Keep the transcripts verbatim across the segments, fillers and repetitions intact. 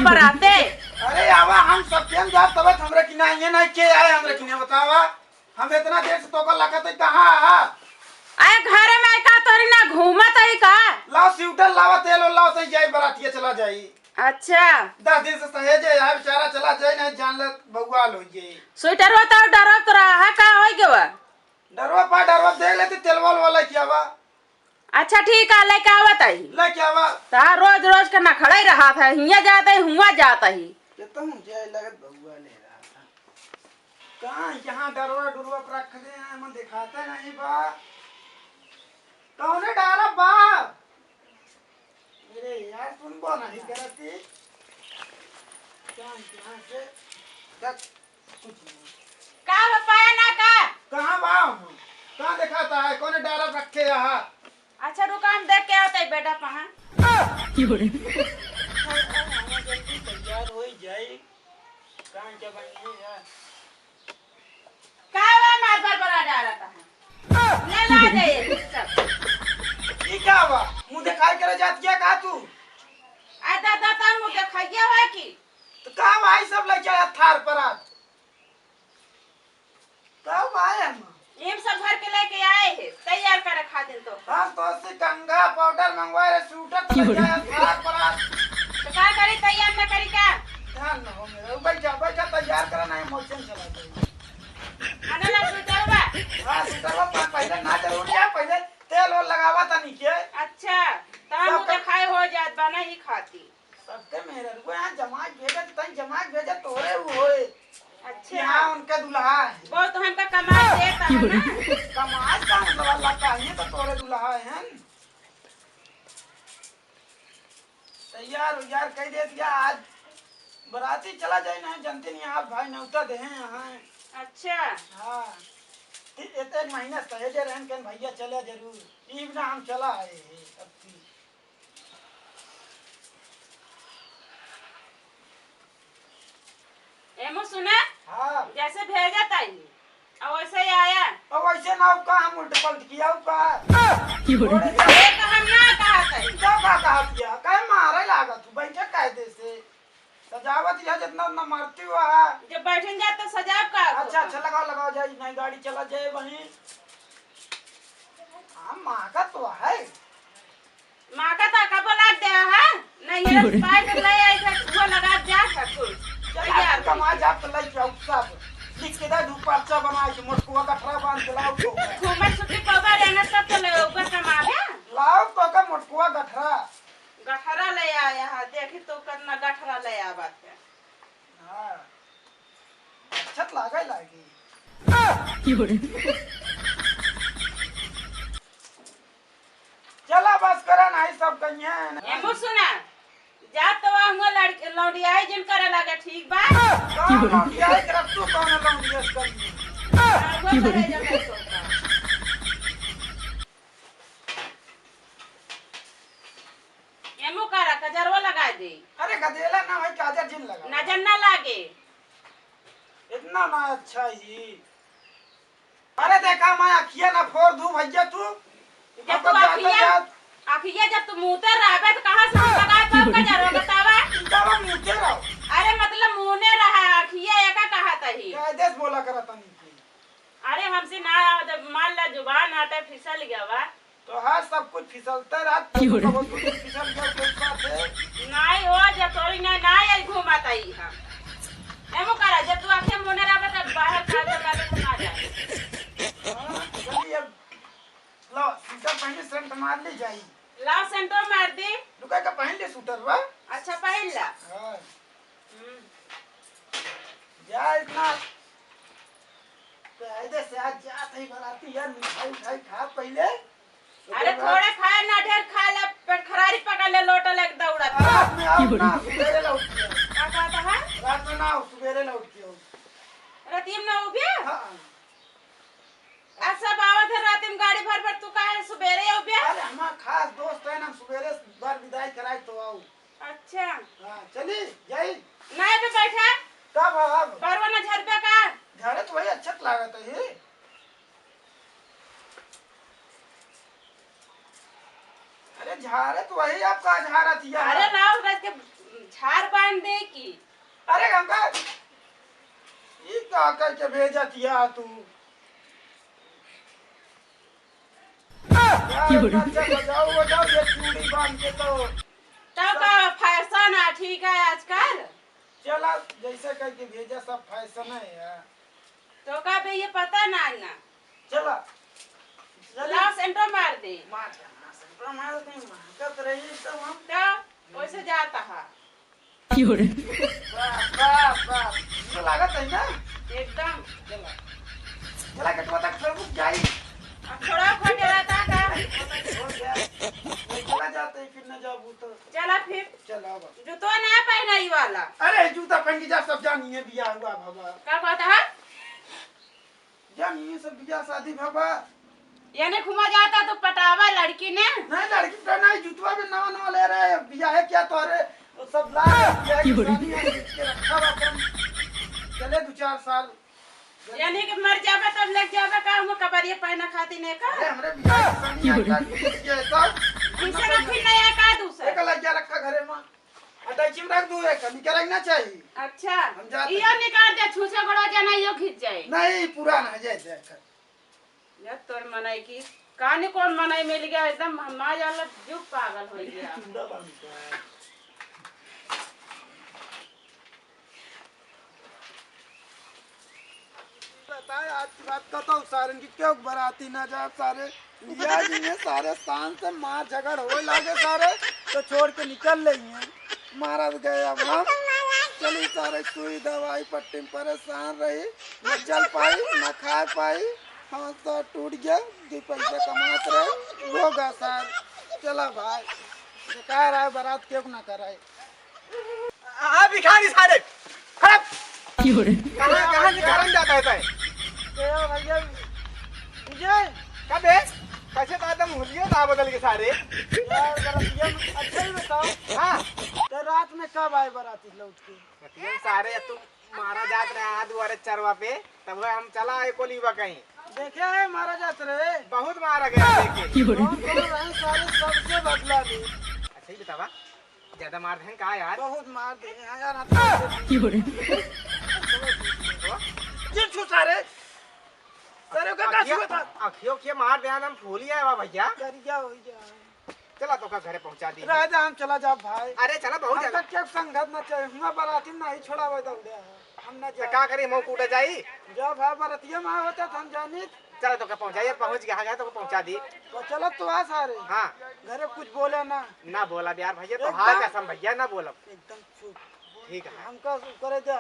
बराते। अरे आवा, हम सब केन जात तबत हमरा किने, ये नहीं के आए हमरा किने, बतावा। हम इतना देर से तोका लखत है, कहाँ आहा? अरे घरे में का तोरी ना घूमत है का? लाओ स्वेटर लावा, तेल ओल लाओ, तई जाई बरातिया चला जाई। अच्छा। दस दिन से सहेजे यार, बेचारा चला जाई, नहीं जान ले बउआ लो जाई। स्वेटर होता डरवा तो रहा है, का होई गवा? डरवा पा डरवा देख लेती, तेलवा वाला क्या बा? अच्छा ठीक है, लेके आवत ही। लेके आवा। ता रोज रोज के नखड़ा ही रहा था, हियाँ जात ही, हुआँ जात ही। कितना जाए लगत बउआ ले रहा था। कहाँ यहाँ डरवा डुरवा पर रख दे हैं, मन दिखाते नहीं बा। कौने डारा बा? अरे यार, सुनबो नहीं करती। कहाँ, कहाँ से? देख, कुछ नहीं। का बा, पाया ना का? कहाँ बा हम? कहाँ दिखाता है? कौने डारा रखे यहाँ? अच्छा, रुका, हम देख के आते हैं बेटा, कहाँ? की हो रही? जल्दी तैयार हो ही जाए। कहाँ के बनी है यार? का बा, मार पर बड़ा डारा कहाँ? ले ला दे, सब। ई का बा? मुँह दिखाई करे जात क्या का तू? आ दादा, ता मुँह दिखाइए है कि? तो का भाई सब लेके आया थार पर आज? का भाई हम? एम सब भर के लेके आए हैं, तैयार करे खातिर तो। हम तो से कंघा पाउडर मंगवाए रहे, सूटर तो लेके आया थार पर आज। तो का करी, तैयार न करी का? ध्यान न हो मेरा, बैठा, बैठा, तैयार करा, नहीं मोशन चला जाए। आने ला सूटर बा। हाँ, सूटर बा, प-, पहले ना जरूरी है, पहले तेल ओल लगावा तनी के। अच्छा, तो हम सबका दिखाए हो जात बा, नहीं खाती। सबके मेहररुआ यहाँ जमाई भेजत, तई जमाई भेजत तोरे उ होए। अच्छा। यहाँ उनके दुल्हा है। बहुत हमका कमाई देता है ना। कमाई का मतलब अल्लाह का, ये तो तोरे दुल्हा है। तैयार उयार कह दे दिया, आज बराती चला जाए ना, जनते नहीं आप भाई नौता दे हैं यहाँ। अच्छा। हाँ। ती-, एक, एक महीना सहेजे रहन के भैया चले जरूर। ई बिना हम चला आए हैं अब की। एमो सुना, हाँ। जैसे भेजत आई, और वैसे ही आया। और वैसे ना हो का, हम उल्ट पलट किया हो का? की बोल? थोड़े से ये तो हम ना कहा था। क्या का कहा किया? काहे मारे लागत तू? बैठे कायदे से। सजावत यह जितना उतना मारती हुआ है। जब बैठन जाए तो सजाव का अच्छा, होता? अच्छा, लगाओ, लगाओ, जाए, नहीं गाड़ी चला जाए वहीं। हाँ, माँ का तो है। माँ का तो कब लग गया है? नहीं, ये स्पाइस ले आई थे, वो लगा दिया था कुल। चल, तैयार आज कमा जा तो लई जाओ सब। लिख के दे दू पर्चा बना के मोटकुआ गठरा बांध के लाओ तो। घूमर छुट्टी पौधा रहना सब तो ले ऊपर कमावे। लाओ तो का मोटकुआ गठरा। गठरा ले आया है, देखी तो कितना गठरा ले आवत है। हाँ। अच्छा तो लागे लागी। की बोले? चला बस करा, नहीं सब कहीं है ना। एमो सुना, जा तो वहाँ हुआ लड़के लौंडियाई जिन करे लगे, ठीक बा? कौन लौंडियाई करब तू, कौन लौंडियाई करबी? हाँ, वो करे जगह तो का। एमो करा, कजरवा लगा दे। अरे गदेला ना भाई, काजर जिन लगा। नजर ना लागे। इतना ना अच्छा ही। अरे देखा, मैं अखिया ना फोड़ दूं भैया तू। जब हमको तू जाते अखिया, जात अखिया जब तू मुँहते रहबे तो कहाँ से हम लगा पाऊँ कजरवा, बतावा? इनका मुँहते रहो। अरे मतलब मुँहने रहा, अखिया एका कहा तही। कायदे से बोला करा तनी की। अरे हमसे ना आवे, जब मान ला जुबान आटे फिसल गवा। तोहार सब कुछ फिसलते रहत, की हो रहा? कबो तू फिसल गया, कोई बात है? नाई हो, जब तोरी ना, ना आई घूमत आई हम। एमो करा, जब तू आखे मोने रहबे, तब बाहर का जब आवे, तो ना जाए। हाँ, चलिए, अब लो, सीधा पहले सेंट मार ली जाई। लाओ, सेंटो मार दी। रुका, का पहन ले सूटर बा? अच्छा, पहन ला। हाँ। हम्म। जा, इतना कायदे से आज जात है बराती यार, मिठाई उठाई खा पहले। अरे ओकरे बाद थोड़े खाए ना, ढेर खाए ला, पेट खरारी पकड़ ले, लोटल एक दौड़त। रात में आओ ना, सुबेरे लौट के आओ। का कहता है? रात में ना आओ, सुबेरे लौट के आओ। रात में ना आओ बे? हाँ। आ सब आवत है रात में गाड़ी भर भर, तू काहे सुबेरे आओ बे? अरे हमार खास दोस्त है ना, सुबेरे बार विदाई कराए तो आओ। अच्छा। हाँ, चली, जाई। नहीं तो बैठा। कब अब? परवा ना झरबे का? झरे तो वही अच्छा लागत है। अरे झारे तो वही आपका झारत हिया। अरे राव रात के झार बांध दे की? अरे गंगा, ई का करके भेजत हिया तू? यार, अच्छा, बजाओ, बजाओ, ये चूड़ी बांध के तो। तब का फैशन है, ठीक है आजकल। चला, जैसे करके भेजा, सब फैशन है यार। तो का बे, ये पता ना ना। चला। चला। लाओ, सेंटो मार दे। मार दे, मार, सेंटो मार दे, महकत रही एकदम हम। तो वैसे जाता है। क्यों रे? बाप, बाप, बाप। ये लागत है ना? एकदम। चला। चला, गेटवा तक छोड़, रुक जाई। अब थोड़ा खोटे रहता का? छोड़ दे। चला जाते ही, फिर न जाबू तो। चला फिर। चला अब। जूतवा ना पहना ई वाला। अरे, जूता पहन के जा, सब जानिए बिया हुआ बाबा। का कहता है? जानिए सब बिया शादी बाबा। यानी घुमा जाता तो पटावा लड़की ने? नहीं, लड़की तो नहीं, जूतवा भी नवा नवा ले रहे, बिया है क्या तोरे? वो सब ला, बिया की शादी है, के रखा बा अपन। चले दो चार साल। यानी कि मर जाबे तब लेके जाबे का, हम कबरिया पहना खाती ने का? अरे, हमरे बिया की शादी है, का किसी के ऐसा? इसे रखी नहीं है का दूसरा? एक लग जा रखा घरे में। अटैची में रख दू, एक निकल ना चाहिए। अच्छा। हम जाते इयो हैं। निकाल दे, छूछे गोड़ा जना इयो खींच जाए। नहीं, पूरा ना जाए, जाए कर। यार, तोर मनई की, काने कौन मनई मिल गया, एकदम हम ना जाला, जो पागल हो गया। चूड़ा बांध के। बताए आज की बात, कतौ सारन की क्यों बराती ना जाब सारे, लिया जी ने सारे शान से मार झगड़ होए लागे सारे, तो छोड़ के निकल लेइहैं। मारत गए अब हम, चली सारे सुई दवाई पट्टी में परेशान रही, न चल पाई, न खा पाई, हाथ तो टूट गया, दो पैसा कमात रहे, होगा सार, चला भाई, बेकार आए बरात क्यों ना कराए। आ, भिखारी सारे, खड़ा। क्यों रे? कहाँ, कहाँ से घरम जाता है तै? ए भैया, विजय। का बे? कैसे तो एकदम हुलियो ना बदल के सारे। यार, बरातिया में अच्छा ही बताओ। हाँ। तो रात में कब आए बराती लौट के? बरातिया में सारे तू मारा जात रहा है दुआरे चरवा पे, तब हम चला आए कोलीबा कहीं। देखे है मारा जात रहे? बहुत मारा गया देखे। कौन कौन रहे सारे सबसे बदला ले। अच्छा ही बतावा। ज्यादा मार देहन का यार? बहुत मार दे हैं यार, हाथ में से। क्यों रे? जिन छू सारे। सारे का का अखिया, छुआ था? अखियों के मार देहन हम फूली आए बा भैया। करिया हो जा। चला तो का घरे पहुंचा दी। राजा हम चला जा भाई। अरे चला बहुत हम ज्यादा। तक के संगत ना चाहिए। हुआ बराती नहीं छोड़ावे दौड़े हैं। हम ना तो जा। का करी, मुंह कूटा जाई? जा भाई, बरातिया में होता तो हम जानी। चला तो का पहुंचा, ये पहुंच गया, हाँ, तो का पहुंचा दी। तो चला तो आ सारे। हाँ। घरे कुछ बोले ना। ना बोला यार भैया, तो एकदम। हाँ कसम भैया, ना बोलब। एकदम चुप। ठीक है। हमका करे दे।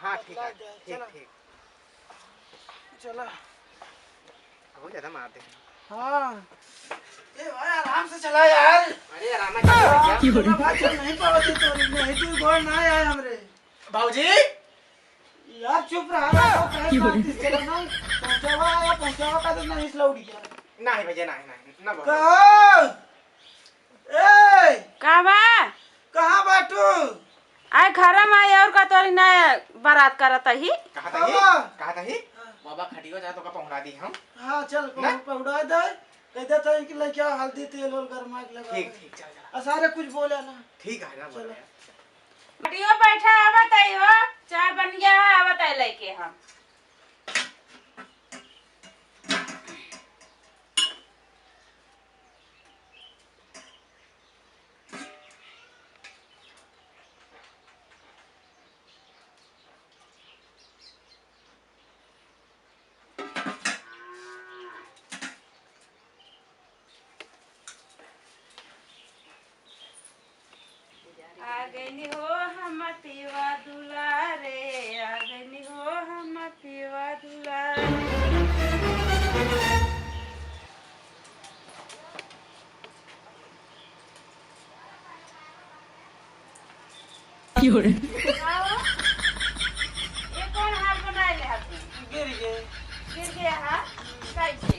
हाँ, ठीक है, बतला दे, ठीक, चला। ठीक। चला। बहुत ज्यादा मार दे। हाँ। ए भाई, आराम से चला यार। अरे, आराम से चला भैया। चला भाई, चल, नहीं पावती तो, नहीं तू गोड़ ना आए हमरे। भौजी? यार, चुप रहा, यार, कहे शांति से चला ना। पहुंचावा आया, पहुंचावा का तो नहीं, इसलिए उड़ गया। नहीं भैया, नहीं, नहीं, ना बोलो। कहो। ए! का बा? कहाँ बाटू? आए घर में आए और का तोरी ना बारात करत ही? कहा तही? बाबा। कहा तही? बाबा खटियो जा तो का पहुना दी हम। हाँ, चल, ना? पहुना, पहुना दे। कह देता है कि लइका हल्दी तेल और गरमा के लगा ठीक, दे। ठीक, चल, चल। आ सारे कुछ बोले ना। ठीक है ना, चलो। बोले। खटियो बैठा आवत है हो, चाय बन गया है, आवत है लेके हम। आ गइनी हो हम पियवा दुलारे, आ गइनी हो हम पियवा दुलारे। क्यों रे? आओ। ये कौन हाल बनाए ले हाथ में? गिर गए। गिर गया हाथ? कैसे?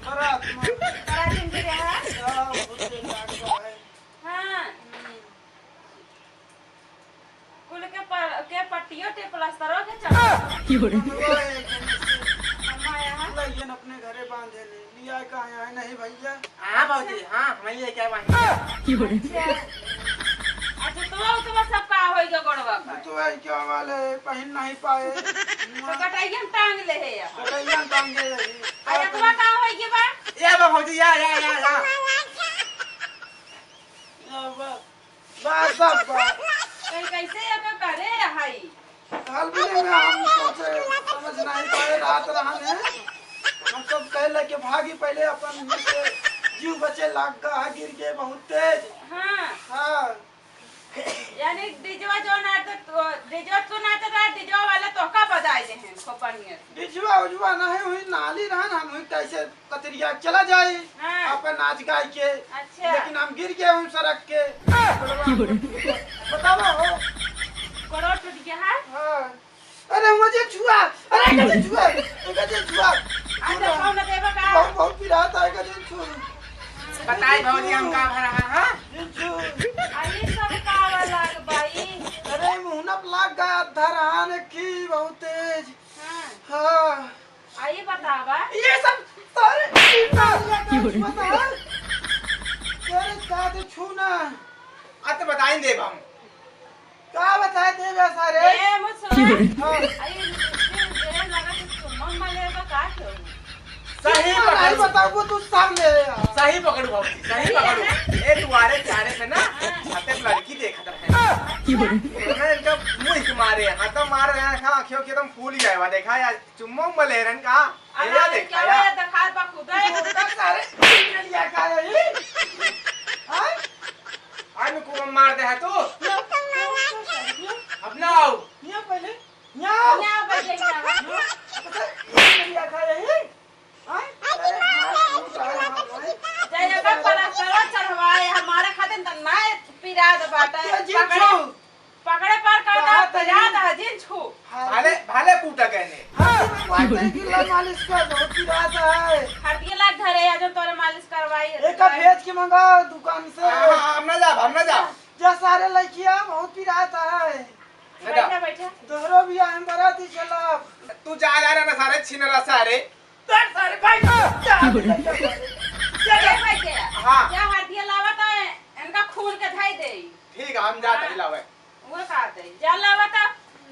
बरात में। बरात में गिरे हाथ? हाँ, बहुत तेज लाग रहा है। हाँ। कुल के प-, के पट्टियों के प्लास्टरों के चढ़ा। क्यों रे? वो एक जने से अम्मा यहाँ? लइयन अपने घरे बांधे ले। लिया कहाँ यहाँ? नहीं भैया। हाँ भौजी, हाँ, हम ये क्या बांधे? क्यों रे? अच्छा। अच्छा, तो वो तो बस अब का होई गया गोड़वा का? तो वही क्या वाले पहिन नहीं पाए। तो कटैया में टांग ले है यार। कटैया में टांग ले है। अरे, तो का होई गया बा? या बा भौजी, या, या, या, या। या बा। बा, सब बा। कहीं कैसे ये का करे हई? हाल भी नहीं, हम सोचे, समझ नहीं पाए, रात रहन है। हम सब कहे लेके भागी, पहले अपन मुँह से जीव बचे लाग गा, गिर गए बहुत तेज। हाँ। हाँ। यानी डीजवा जो नाचत, डीजवा तू नाचत रहा, डीजवा वाले तोहका बजाए दे हैं, खूब बढ़िया से। डीजवा उजवा नहीं हुई, नाली रहन, हम हुई कैसे कतरिया चला जाए, हाँ। अपन नाच गाय के। अच्छा। लेकिन हम गिर गए हम सड़क के। बतावा हो। गोड़वा टूट गया है? हाँ। अरे मुझे छुआ, अरे मुझे छुआ, मुझे छुआ। अच्छा, कौन देवा का? बहुत, बहुत पिरात है, मुझे छुआ। बताई भौजी, हम का भरा है, हाँ? ये छुआ। अरे सब का वाला भाई? अरे मुहनप लाग गया, धरान की बहुत तेज। हाँ। हाँ। आ, ये बतावा। ये सब तोरे की बात है, बता। तोरे का तो छू ना। आ, तो बताई देब हम। का बताई देब सारे? ए, मुझ सुना। हाँ। आ, ये, ये, ये लगा कि चुम्मा मले का का क्यों? सही चुम्मा पकड़। नहीं बताबू तू सामने यार। सही पकड़ू बाबूजी, सही सही है पकड़ू। ना? ए, दुआरे चारे से ना, हाँ। छाते पे लड़की देखत रहे। अच्छा। तो ना इनका मुँह से मारे, हाँ, तो मार रहे हैं, आँखें, आँखें एकदम फूल गए हुआ, देखा यार। चुम्मा उम्मा ले रहन का? अरे, ये देख, क्या आया। भैया, दिखा बा खुदा है। तो सारे चिड़िया का है, हाँ? आज में कुआ मार दे है तू। ये, ये, ये, ये। अब ना आओ। ये पहले, यहाँ आओ। यहाँ बैठे, यहाँ। अच्छा, ये चिड़िया का है, हाँ? अरे, हाँ, तू का है, हाँ, भाई। जय जगत पर असरो चढ़वाए, हमारे खातिर त ना पिरात बाटे। ये जीव पकड़े। छू। पकड़े पर का कहा था, तनी? पिरात है, जिन छू। हाँ। भाले, भाले कूटा कहने। हाँ, वाकई की ला मालिश कर, बहुत पिरात है। हरदिया लाग धरे है, जो तोरे मालिश करवाई है। एक भेज के मंगाओ दुकान से। हाँ, हाँ, हम ना जाब, हम ना जाब। जा सारे लइकिया, बहुत पिरात है। ना जाब। बैठा, बैठा। दोहरो भी हम बराती चलब। तू जा, जा, ना सारे छिनरा सारे। तोर सारे भाई, जा, जा, जा, जा। ए भाई के, हाँ। जा हरदिया लावा तो इनका खून के धाई दे। ठीक है, हम जात हाँ। ही लावे। वो का दे, जा लावा त।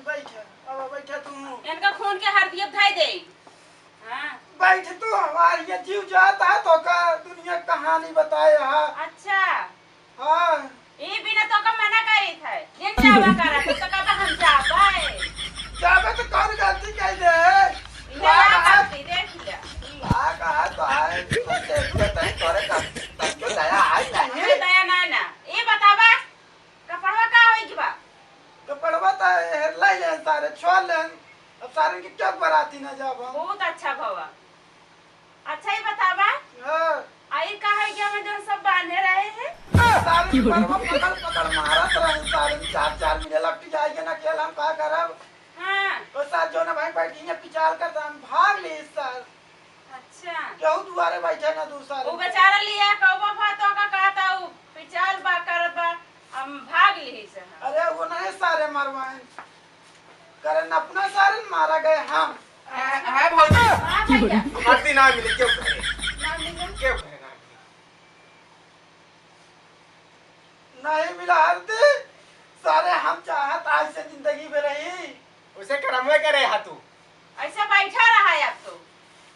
बैठ, अब बैठ तू। इनका खून के हरदिया धाई दे। हाँ। बैठ तू, हमार ये जीव जाता तो का दुनिया कहानी बताए हा। अच्छा। हाँ। ई बिना तो का मना करी थे। जिन जावा करा तो, तो का हम जाबे। जाबे तो कौन गलती कह दे? ये ना गलती देख लिया। ला कहा तो आए, तो देखो तो तोरे का, तनको दया आई नहीं। हमें दया ना ना। ई बतावा, कपड़वा का होई के बा? कपड़वा त हेर लाई लेन सारे, छोड़ लेन। अब सारन के क्यों बराती ना जाब हम? बहुत अच्छा भवा। अच्छा ही बतावा। हाँ। आ ई का है कि हमें जौन सब बांधे रहे हैं? सारे की बोली? कपड़वा पकड़ पकड़ मारत रहे सारे, चार चार मिले लपटी जाए के ना खेल हम का करब? हाँ। तो साथ जो ना भाई बैठ के पिचाल करता हम भाग ली इस साल। अच्छा। केहू दुआरे बैठे ना दूसरे। वो बेचारा लिया कौवा फा तो का कहता वो पिचाल बा करत बा, हम भाग ली से हम। अरे वो नहीं सारे मरवाएं। करन अपना सारे मारा गए हम। है, है भौजी। हाँ भैया। हरदी ना मिली, क्यों करे? ना मिली। क्यों करे ना मिली? नहीं मिला हरदी। सारे हम चाहत आज से जिंदगी में रही। उसे करमवे करे हा तू। ऐसे बैठा रहा है अब तो।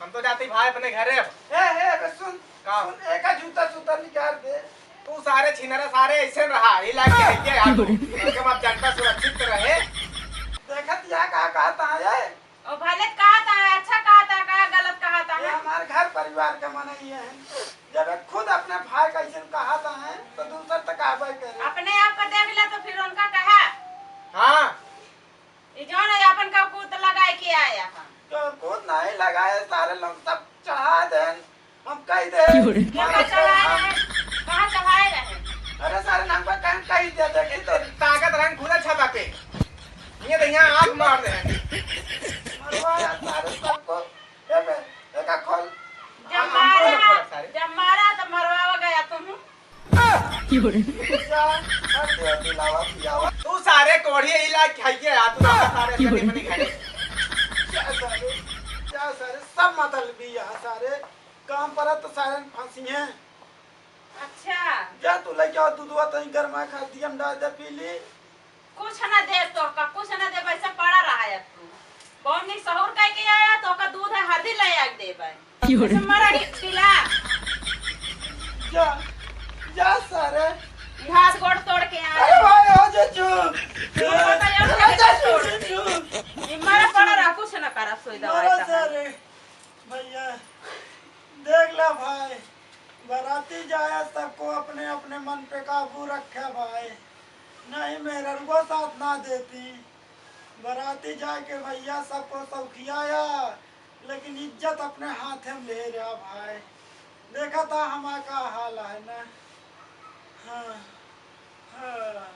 हम तो जाते भाई अपने घरे अब। ए, ए, बे सुन, का? सुन, एका जूता सूता निकाल दे। तू सारे छिनरा सारे ऐसे रहा, हिला के हइये आ तू। कम से कम आप जनता सुरक्षित रहे। देखत या का कहता है ये? ओ भले कहता है, अच्छा कहता है, का गलत कहता ये है? हमारे घर परिवार का मनई है। जब एक खुद अपने भाई का ऐसे कहता है, तो दूसर तक आवे करे। अपने आप को देख ले तो फिर उनका कहा। हाँ। ई जौन है अपन का कूत लगाए के आया हम। तो कूत नहीं लगाए, सारे लोग सब चढ़ा देन। हम कह दे। क्यों रे? कहाँ चढ़ाए रहे? कहाँ चढ़ाए रहे? अरे सारे नाम पर कहीं कह दे, देखी तो। ताकत रंग खुला छाता पे। ये तो यहाँ आँख मार दे। मरवा यार सारे सबको। ए बे, एका खोल। जब हमको मारा, ना खोला सारे। जब मारा तो मरवावा गया तुम। की बोले? जा, हट दे, हट दे, लावा, पियावा। तू सारे कोढ़ी इला खाइए आ, तू सारे की बोले? अपने खाए। जा सारे, जा सारे, सब मतलबी यहाँ सारे। काम पर तो सारे फंसी हैं। अच्छा। जा तू लेके आओ दूधवा, तनी गरमा खा दिया, हम डाल दे पी ली। कुछ ना दे तोका, कुछ ना दे, वैसे पड़ा रहा है तू। बहुत निक सहूर कह के आया, तोका दूध है, हरदी ले आके देबे। क्यों रे? वैसे मरा ही पिला। जा, जा सारे। हाथ गोड़ तोड़ के आ। अरे भाई, हो जा चुप। तू पता नहीं हो जा कैसे छोड़ चुप, दे। चुप। ये मरा पड़ा रहा, कुछ ना करा, सोई दवाई मरा का। सारे। भैया, देख ला भाई, बराती जाया, सबको अपने अपने मन पे काबू रखे भाई। नहीं, मेहररुआ साथ ना देती। बराती जाके भैया सबको सौखियाया, लेकिन इज्जत अपने हाथे में ले रहा भाई। देखा था हमारा का हाल है ना। हाँ, हाँ।